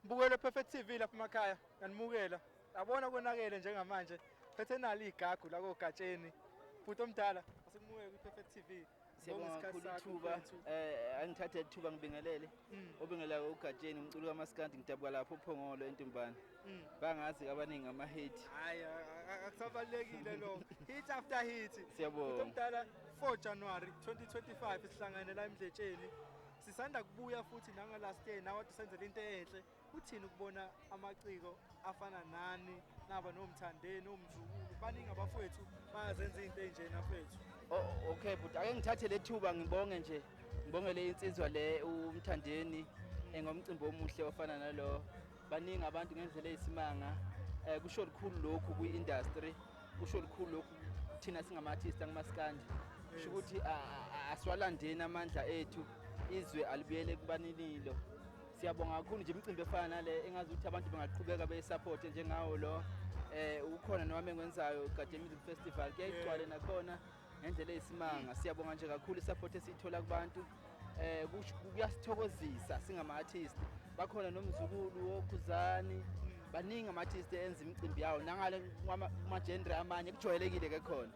Mbukelo Perfect TV lapha emakhaya, nganimukela. Yabona konakele njengamanje. Phethe nali igagu la koGatsheni. Bhuti omdala, asikumuke kwi Perfect TV. Siyabonga kakhulu ithuba. Angithathe ithuba ngibingelele. Obingelelayo uGatsheni, umculo kaMaskandi, ngidabuka lapho uPhongolo eNtumbane. Bangazi abaningi ama hit. Hayi, akusabalekile lo. Hit after hit. Siyabonga. Bhuti omdala, 4 January 2025 sihlangane la eMdletsheni. Sisanda kubuya futhi nanga last year nawe senzele into enhle. Uthini ukubona amaciko afana nani naba noMthandeni, oMzukulu, baningi abafowethu bayazenza izinto ezinjena mfethu? Oh, okay but ake ngithathe lethuba ngibonge nje, ngibongele insizwa le uMthandeni ngomcimbi omuhle ofana nalo. Baningi abantu ngendlela eyisimanga. Kusho lukhulu lokhu kwi-industry, kusho lukhulu lokhu thina singama-artist angumaskandi. Kusho ukuthi asiwalandeni amandla ethu, izwe alibuyele kubaninilo. Siyabonga kakhulu nje imicimbi efana nale, engazi ukuthi abantu bengaqhubeka beyisupport njengawo lo. Ukhona nowami engwenzayo Gade Music Festival, kuyayigcwale nakhona ngendlela eyisimanga. Siyabonga nje kakhulu isupport esiyithola kubantu. Kuyasithokozisa singama-artist. Bakhona noMzukulu woKhuzani, baningi ama-artist enza imicimbi yawo nangale kuma-genre amanye kujwayelekile ke khona.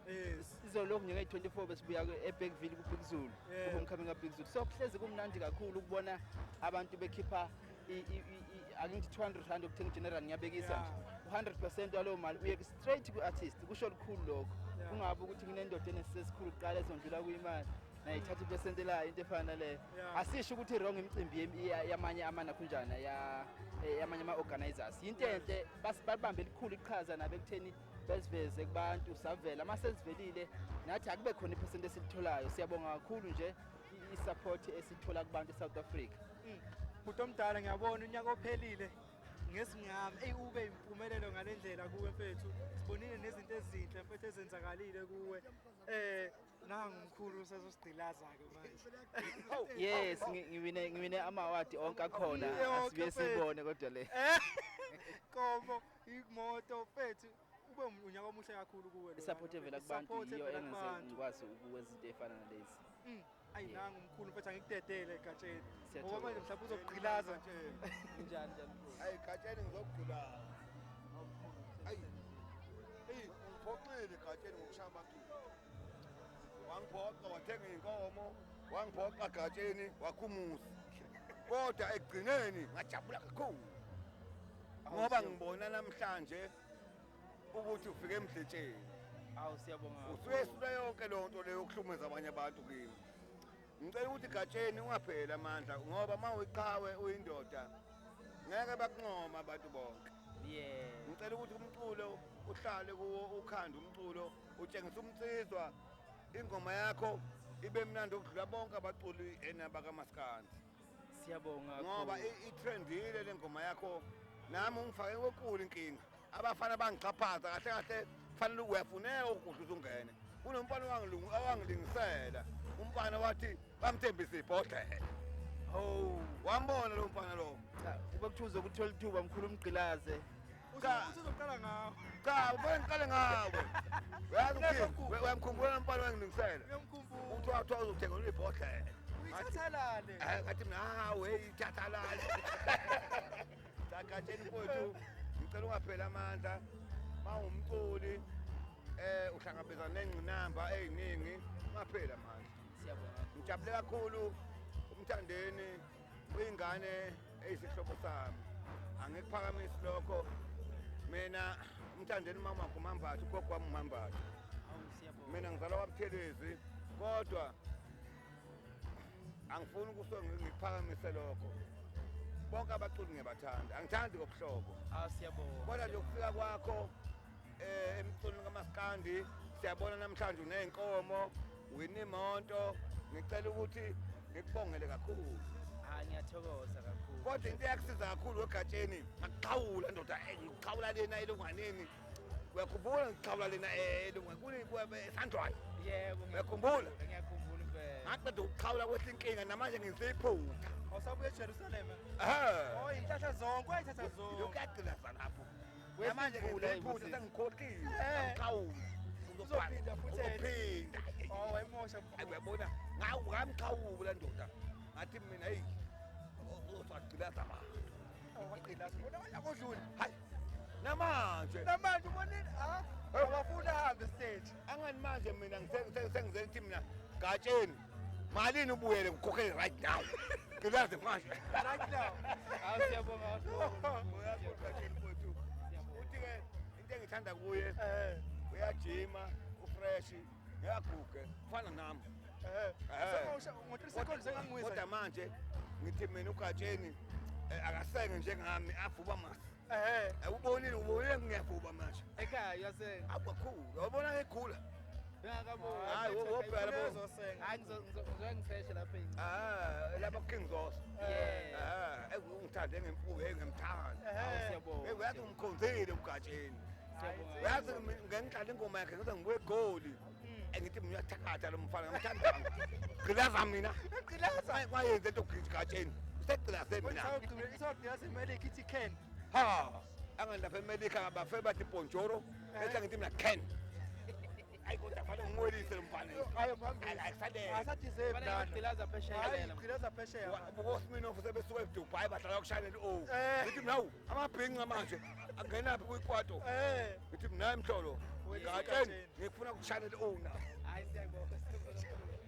Izolokhu nje ngeyi-24 besibuya eBergville ku-Big Zulu, ku-homecoming ka-Big Zulu. So kuhlezi kumnandi kakhulu ukubona abantu bekhipha ake ngithi 200 rand yokuthenga i-general, ngiyabekisa nje. U-100% walowo mali uye straight kwi-artist, kusho lukhulu lokho. Kungabi ukuthi kunendoda enesesikhulu kuqala ezondlula kuyimali naye ithatha iphesenti layo, into efana naleyo. Asisho ukuthi wrong imicimbi yamanye amanakhunjana yamanye ama-organizers, yinto enhle, babambe elikhulu iqhaza nabo ekutheni beziveze kubantu. Savela uma sesivelile nathi akube khona iphesenti esilitholayo. Siyabonga kakhulu nje i-support esithola kubantu e-South Africa. Bhuti omdala, ngiyabona unyaka ophelile ngesingami eyi ube impumelelo ngale ndlela kuwe mfethu. Sibonile nezinto ezinhle mfethu ezenzakalile kuwe. Nangu umkhulu usezosigqilaza-ke manje. Yes, ngiwine ama-award onke akhona, Yonke, asibuye mfethu. sibone kodwa le. Komo, imoto mfethu, ube unyaka omuhle kakhulu kuwe lo. I-support evela kubantu I-support yiyo evela engenze kubantu. ngikwazi ukwenza into efana nalezi. Ayi, nangu umkhulu mfethu, angikudedele eGatsheni. Siyathokoza. Ngoba manje mhlawumbe uzokugqilaza. Njani njani mkhulu? Ayi Gatsheni, ngizokugqulaza. Ayi. Eyi, ungiphoxile Gatsheni ngokushaya amaculo. Wangiphoxa wathenga inkomo, wangiphoxa Gatsheni wakhumusa. Kodwa ekugcineni ngajabula kakhulu. Ngoba ngibona namhlanje ukuthi ufike eMdletsheni. Awu, siyabonga kakhulu. Usuyesula yonke leyo nto leyo yokuhlukumeza abanye abantu kimi. Ngicela ukuthi Gatsheni ungapheli amandla, ngoba uma uyiqhawe uyindoda ngeke bakuncoma abantu bonke. Ngicela ukuthi umculo uhlale kuwo, ukhande umculo, utshengise umnsizwa ingoma yakho ibe mnandi ukudlula bonke abaculi enabakamaskandi. Siyabonga Ngoba kakhulu. i-trendile le ngoma yakho, nami ungifake kwenkulu inkinga. Abafana bangixhaphaza kahle kahle, kufanele uyafuneka ukudla uzungene. Kunomfana owangilingisela, umfana wathi bamthembisa ibhodlela. Oh, wambona lo mfana lo? Cha, kube kuthuza ukuthola ithuba mkhulu umgqilaze. Cha. Usuzoqala ngawe. Cha, ufane ngiqale ngawe. Uyazi Lezo ukuthi nkukhu. uyamkhumbula lo mfana owangilingisela? Uyamkhumbula. Uthi wathiwa uzothengelwa ibhodlela. Uyithatha lale. Ngathi mina hawe ithatha lale. Cha Gatsheni mfowethu, ngicela ungapheli amandla. Mawumculi uhlangabezana nengqinamba eziningi, ungapheli amandla. Siyabonga. Ngijabule kakhulu uMthandeni, uyingane eyisihlobo sami. Angikuphakamisi lokho. Mina uMthandeni mama wakho uMambatha, ugogo wami uMambatha. Awu, siyabonga. Mina ngizalwa kwaButhelezi, kodwa angifuni ukusuke ngikuphakamise lokho. Bonke abaculi ngiyabathanda, angithandi ngobuhlobo. Awu, siyabonga. Kodwa nje ukufika kwakho emculweni kaMaskandi, siyabona namhlanje uney'nkomo, wina imoto. Ngicela ukuthi ngikubongele kakhulu. Hayi, ngiyathokoza kakhulu. Kodwa into eyakusiza kakhulu weGatsheni, ngakuxhawula ndoda, ngikuxhawula lena elunganeni. Uyakhumbula ngikuxhawula lena elungane esandlwane? Yebo, Uyakhumbula? Ngiyakhumbula impela. Ngaqeda ukuxhawula kwehla inkinga, namanje ngiseyiphutha. Awusabuye eJerusalem? Ehhe. Oh, inhlahla zonke wayithatha zonke. Lokhu yagqilaza lapho. Wehla Namanje imvula, ngiseyiphutha, Moses. sengikhohliwe. Ngixhawula. Uzophinda futhi. Uzophinda. Oh, wayimosha. Hayi, uyabona, ngamxhawula ndoda. Ngathi mina hey, uzogqilaza abantu. Oh, wagqilaza. Gqilaza ubona kodlula. Hayi, namanje. Namanje ubonile, ah, abafuna ahambe stage. Angani manje mina sengize ngithi mina Gatsheni, malini ubuyele ngikhokhele right now. Gqilaze manje. Right now. Hawu, siyabonga. Uyazi uGatsheni mfowethu. Uthi-ke into engithanda kuye, uyajima, ufresh, uyaguge, ufana nami. Ngo-3 seconds sengangiwisa. Kodwa manje ngithi mina uGatsheni akasenge njengami, avuba masi. Ubonile, ubonile ngiyavuba manje. Ekhaya uyasenga. Awu kakhulu, uyabona ngikhula. Bengakaboni. Hayi, wobheka lapho. Uzosenga. Hayi, ngizoke ngiseshe lapha. Ah, lapha King Zoso. Yeah. Ah, ungithande ngemfuyo, ngimthanda. Hawu, siyabonga. Uyazi ngimkhonzile uGatsheni. Siyabonga. Uyazi ngengidlala ingoma yakhe ngize ngibuye eGoli. Ngithi mina uyathakatha lo mfana, ngimthanda. Gqilaza mina. Gqilaza. Wayenza into Gatsheni. Usegqilaze mina. Isawugqilaza iMelika ithi Ken. Ha, angani lapha eMelika bafe bathi bonjoro, bese ngithi mina Ken. Ayi kodwa fanele ngimwelise lo mfana. Hayi, mhambise. Hayi, akusalele. Asadeserve Fanele lana. ngigqilaza phesheya Hayi, phela. gqilaza phesheya. BoSminoff sebesuka eDubai badlala kuShayela O. Eh. Ngithi mina hawu, amabhinca manje angenaphi kwikwato. Eh. Ngithi mina mhlolo. Wena Gatsheni Gatsheni. ngifuna kuShayela O na. Hayi, siyabonga. Siyabonga.